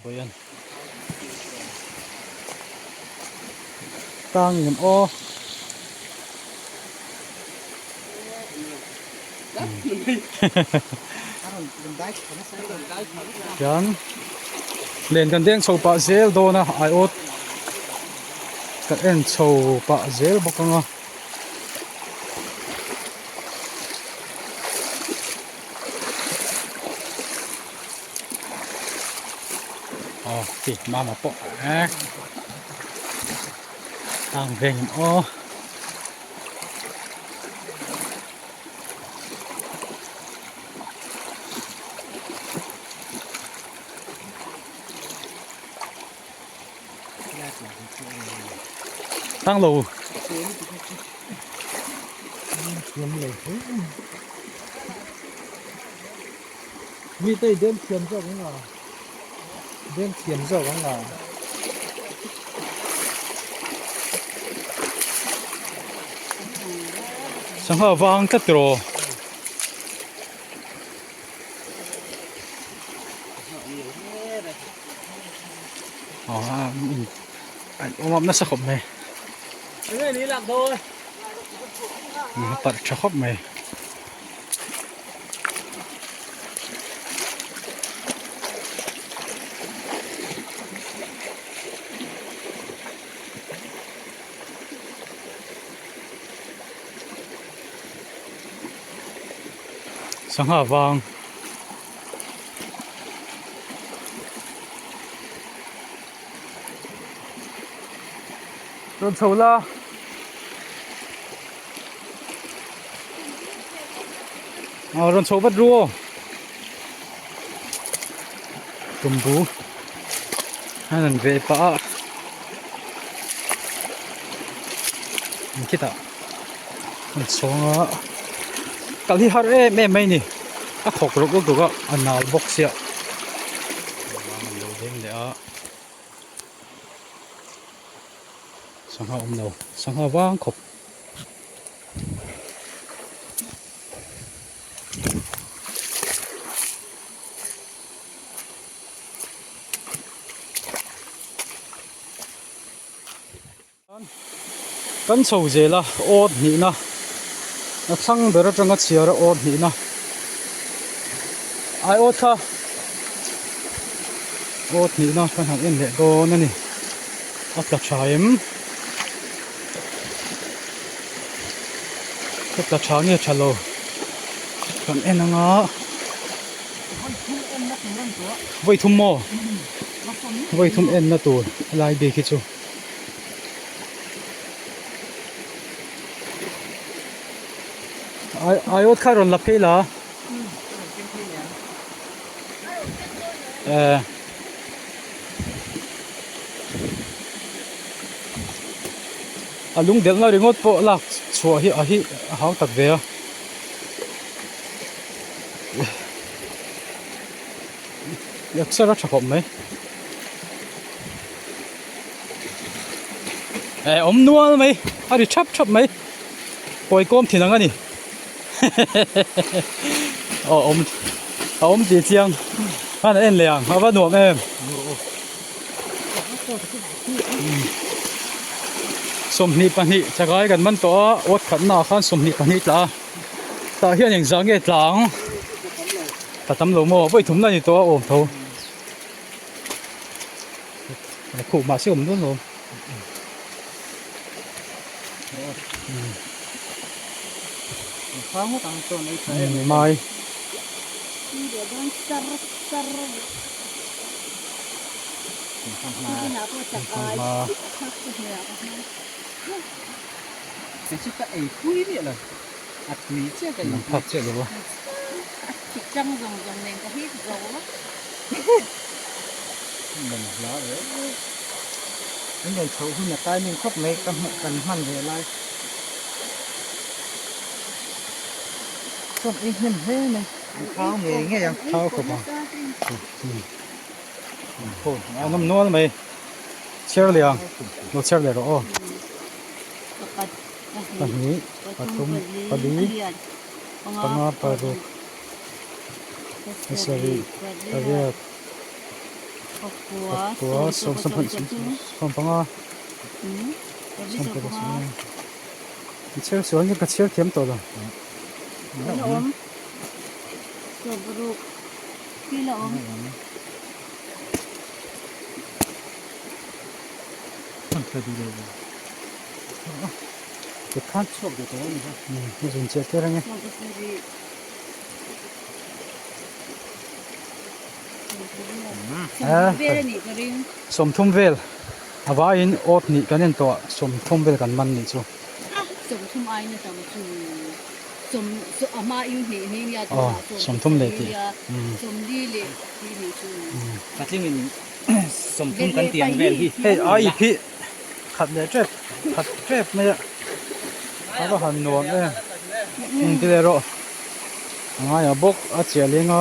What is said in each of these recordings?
Bawian tang in aw Chuan len kan deng chho pah zel dawn a aiawt kan en chho pah zel bawk ang a. Aw khi mama pawh eh tang veng in aw. Tang lo. Mi te den thiam zawk ang a den thiam zawk ang a. Sangha vang tlat tiraw. Awm nasa khawp mai a parh tha khawp mai. Sangha vang. Rawn chho la. Aw rawn chho vat ru aw. Tumbu an rawn veh pah a. Khitah an chhawng a kal hi har em em mai ni a khawk rawk rawk rawk a a nal bawk sia an lo deng leh a sangha awm lo sangha vang khawp. Kan chho zel a awt hnihna a thlang ber atanga chhiar a awt hnihna ai awt kha awt hnihna kan han en leh dawn a ni a tla tha em a tla tha nge tha lo kan en anga vawi thum maw vawi thum enna tur helai bik hi chu. Ai aiawt kha rawn la phei la eh a lung delh na ringawt pawh lak chhuah hi a hi a hau tak ve a. Exer a tha khawp mai. Eh awm nual mai a ri thap thap mai kawi kawm thin ang a ni aw awm a awm tih chiang khan a en leh ang a va nuam em 22 chakai kan man tawh a awt khatna ah khan 22 tla a tah hian engzah nge tla ang tla tam lo maw vawi thumna a ni tawh a awm tho. A khuh mahse awm dawn lo. Mai. Phak chiah lo a. An rawn chhoh hun a timing khawp mai ka hmuh kan hman ve lai chuan ei hnem hle mai an thau ngei ngei ang thau khawp ang a nawm nual mai chhiar leh ang lo chhiar leh rawh aw pahnih pathum pali panga paruk. Pasarih, pariat, Pakua sawm sawm sawmpanga sawmpanga i chhiar sual nge ka chhiar thiam tawh lo. Zun chiah tir ange. Sawmthum vel a vaiin awt hnih kan en tawh a sawmthum vel kan man nih chu. Aw sawmthum leh tih hei a ip hi khat leh tep khat tep mai a a va han nuam em engti leh rawh a ngaiah bawk a chiah leng a.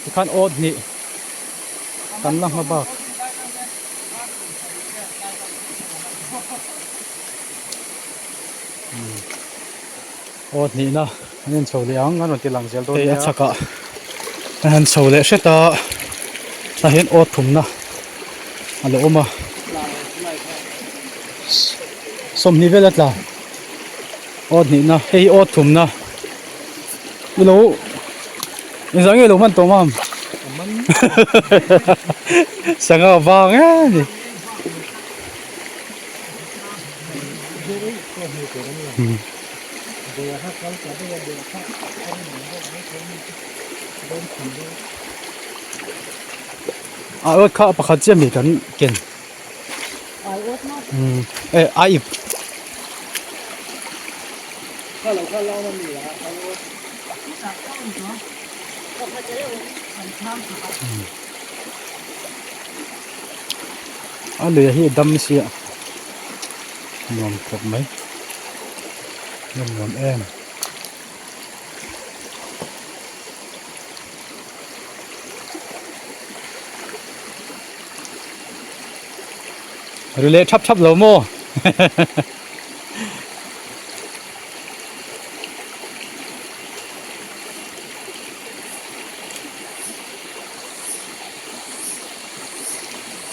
Tikhan awt hnih kan la hma bak. Awt hnihna an in chho leh ang an rawn ti lang zel dawn nia. A chhakah an han chho leh hret a tah hian awt thumna a lo awm a 20 vel a tla awt hnihna hei hi awt thumna. I lo engzah nge i lo hman tawh mam sangha vang e ni a awt kha pakhat chiah mi kan ken e a ip A lui hi a dam sia nuam khawp mai a nuam em. Ri leh thap thap lo maw?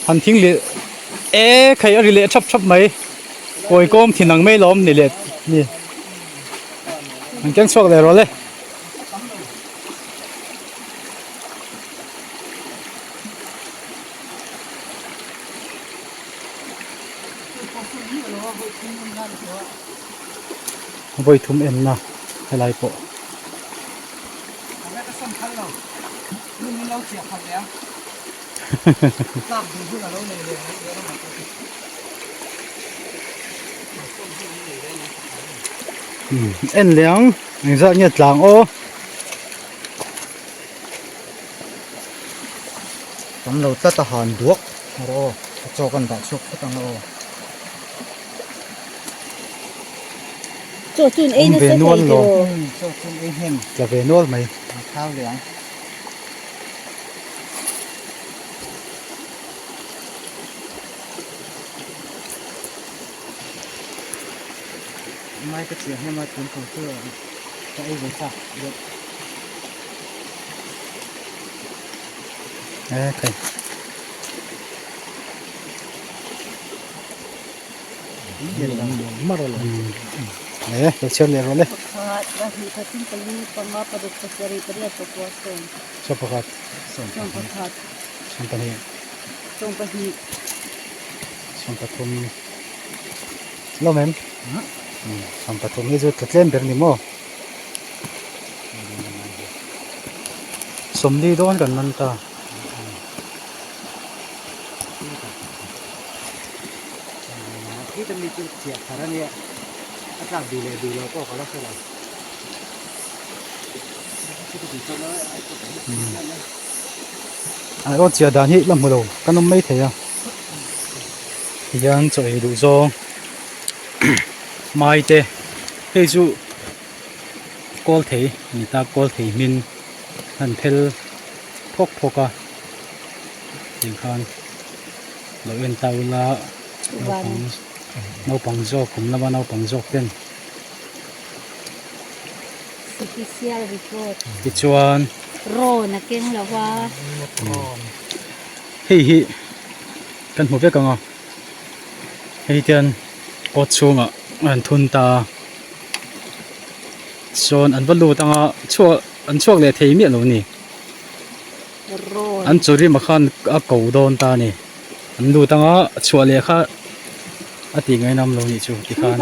Han thing leh e khai a ri leh thap thap mai kawi kawm thin ang mai lawm ni leh ni an keng chhuak leh rawh le. Vawi thum enna helai pawh. En leh ang engzat nge tlang aw. Tam lo tlat a han duak rawh aw a chaw kan dah chhuak phawt ang aw. Chaw chu in ei nasa thei tiraw. Chaw chu in ei hnem. Tla ve nual mai. An thau leh ang. Mai ka chiah hnem a tun kum chu ka ei ve chak deuh. Okay. Eh, lo chhiar leh rawh le. Pakhat, pahnih, pathum, pali, panga, paruk, pasarih, pariat, pakua, sawm. Sawm pakhat. Sawm pakhat. Sawm pahnih. Sawm pahnih. Sawm pathum. Lawm em? Sawm pathum hi chu tla tlem ber ni maw? Sawmli dawn kan man ta. Khi mi chu chiah thar a nia a tlak duh leh duh lo pawh ka la hre lo. Ai aw chiah dan hi la hmu lo kan awm mai thei a tihian chaw ei duh zawng mai te hei chu kawl thei a ni ta kawl thei hmin an phel phawk phawk a tiang khan lo en ta ula naupang naupang zawk kum lama naupang zawk ten Special report tichuan rawn a keng lo a. Hei hi kan hmu vek ang a hei hian kawt chhungah an thun ta a chuan an va lut ang a chhuak an chhuak leh thei miah lo a ni an chaw rim ah khan a ko dawn ta a ni an lut ang a chhuah leh kha a tih ngainam lo nih chu tikhan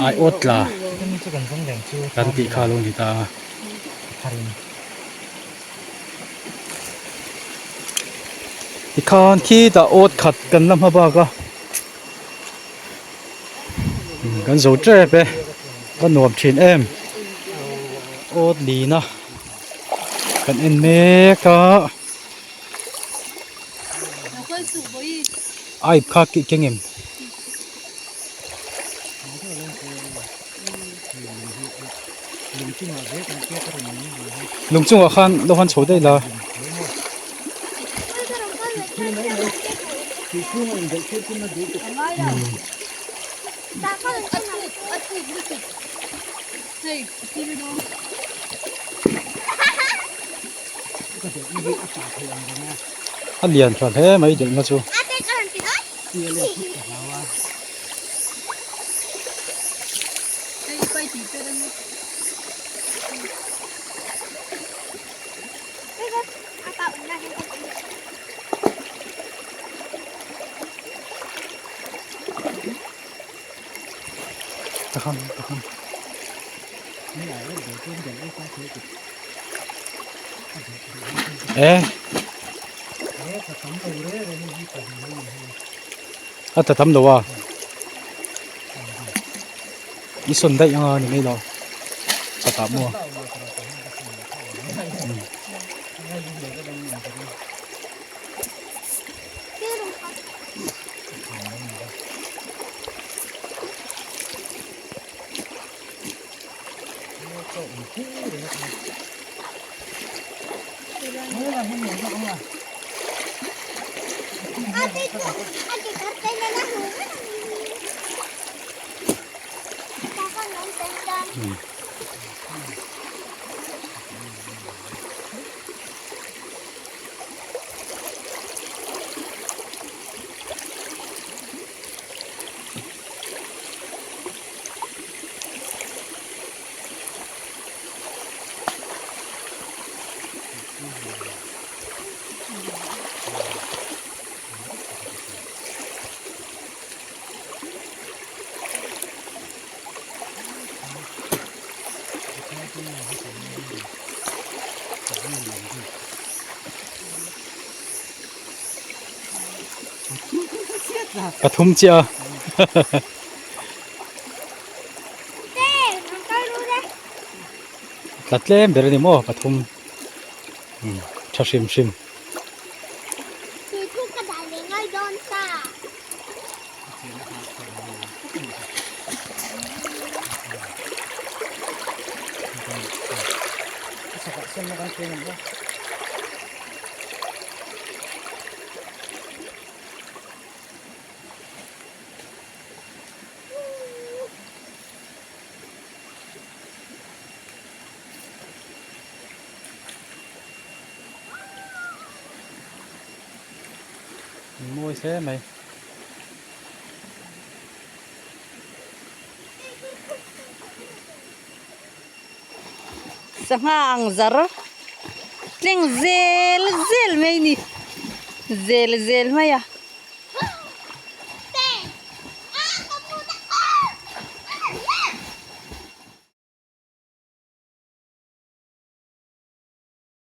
aiawt tla kan tih kha a lo ni ta a. Tikhan khitah awt khat kan la hma bak a kan zo tep e ka nuam thin em awt lin a kan en mek a aip kha kih keng em. Lung chungah khan lo han chho daih la. A lian tha hle mai delhna chu. E a ta tam lo a i sawn daih anga ni mai lo chutah maw Pathum chiah a. Tla tlem ber a ni maw pathum tha hrim hrim. Mawi hle mai. Sangha ang zar tleng zel zel mai ni zel zel mai a.